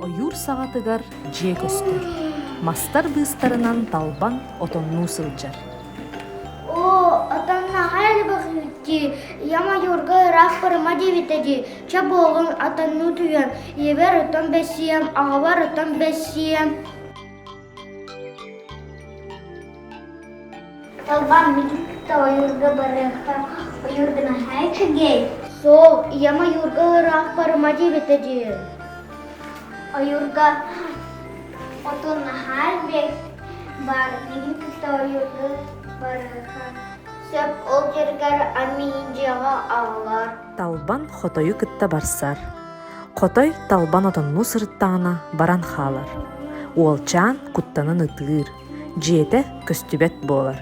Ойуур саҕатыгар дьиэ көстөр, мастар быыстарынан талбан отоннуу сылдьар. Оо, отон наһаа элбэх дии, ийэм ойуурга ыраах барыма диэбитэ дии, чэ буоллун отоннуу түһүөм, ийэбэр отон бэссиэм, аҕабар отон бэссиэм. Талбан миигин кытта ойуурга барыахха, ойуурга наһаа үчүгэй. Суол, ийэм ойуурга ыраах барыма диэбитэ дии. Ойуурга отон наһаа элбэх баар, миигин кытта ойуурга барыахха сөп, ол дьарыгар ан миигин дьиэҕэ аҕалар. Талбан хотойу кытта барсар. Хотой талбан отоннуу сырыттаҕына баран хаалар. Уолчаан куттанан ытыыр, дьиэтэ көстүбэт буолар.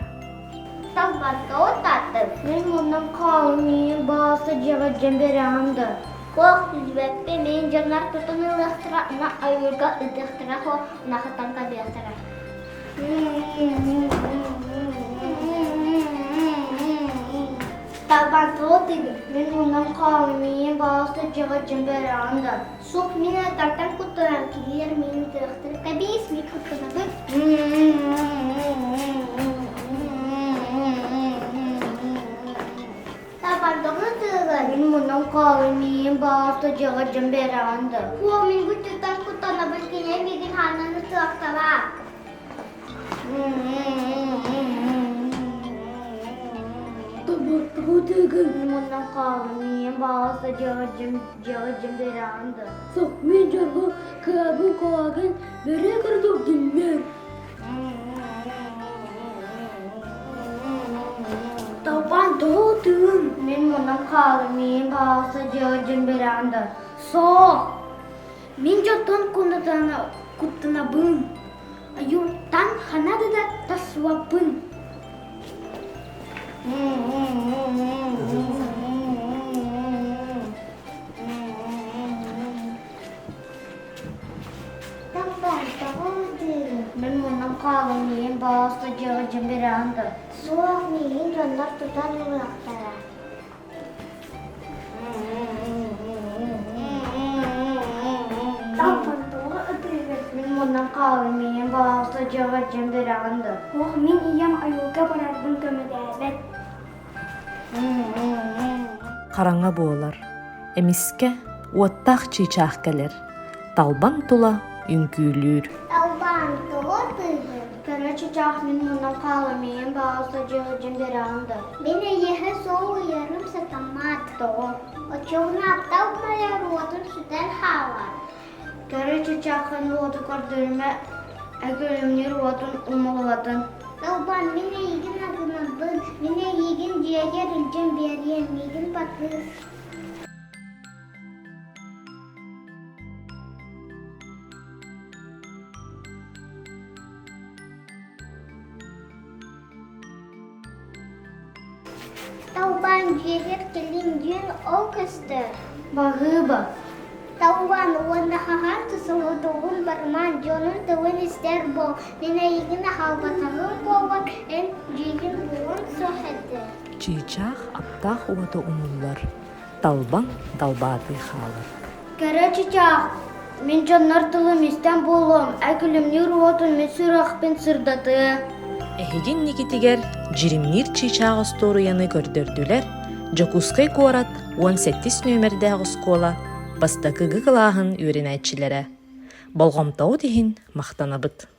Талбанка утааттым. Мин муннум хаалым миигин баҕалса дьиэҕэ дьэн берэҕин да. Куох түзбэппин мин дьоннор тутан ылыахтара, на ойуурга ыытыахтара, хо нахатан кабыахтара. Талбан туотыгын, мин муннум хаалым миигин баҕалса дьиэҕэ дьэн берэҕин да. Суох мин тартан куттанан киһилэр миигин тыахтара кэбиис мин куттанабын. Табардоҕу тыыгын. Мин муннум хаалым миигин баҕалса дьиэҕэ дьон берэҕин да. Хуо мин куттан куттанабын кини миигин хаанан тыахтара. Муннум хаалым миигин баҕалса дьиэҕэ дьон берэҕин да. Суох мин дьорго кыабын куһаҕан бөрө курдук диллэр. Талбан тоҕо тыын? Мин муннум хаалым миигин баҕалса дьиэҕэ дьон берэҕин да. Суох Мин дьонтон куттанабын, ойууртан хана да тахсыбаппын. Мин муннум хаалым миигин баҕалса дьиэҕэ дьон берэҕин да. Суох миигин дьоннор тутан ылыахтара. Мин муннум хаалым миигин баҕалса дьиэҕэ дьон берэҕин да. Ох, мин ийэм айылга барарбын көмөлөөбөт. Хараҥа буолар. Эмискэ уоттаах чыычаах кэлэр. Талбан тула үҥкүүлүүр. Талбан тула тыыһын. Кэрэ чыычаах мин муннум хаалым миигин баҕалса дьиэҕэ дьон берэҕин да. Мин эйиэхэ суол ыйарым сатаммат. Тоҕо? Оччоҕуна аптал умайар уотун сүтэн хаалар. Кэрэ чыычааххын уоту көрдөрүмэ, экөлүмнүүр уотун умуллатын. Талбан, мин эйигин агынабын, мин эйигин дьиэгэр илдьэн биэриэм, миигин батыс. Талбан дьиэгэр кэлин диэн ол көстөр. Баһыыба. Талбан уонна хаһан тусуһутугун барымаан дьонун тылын истэр буол. Мин эйигин аһаабатаҕым буоллар, эн дьиэгин булуон суох этэ. Чыычаах аптаах уота умуллар, талбан далбаатыы хаалар. Кэрэ чычаах, мин дьоннор тылым истэн буолуом, экилимниир уотун мин сүрэхпин сырдатыа. Эһиги инникитигэр Дьиримниир чыычаах остуоруйаны көрдөрдүлэр Дьокуускай куорат 17 нүөмэрдээх оскуола бастакы кылааһын үөрэнээччилэрэ. Болҕомтоҕут иһин махтанабыт.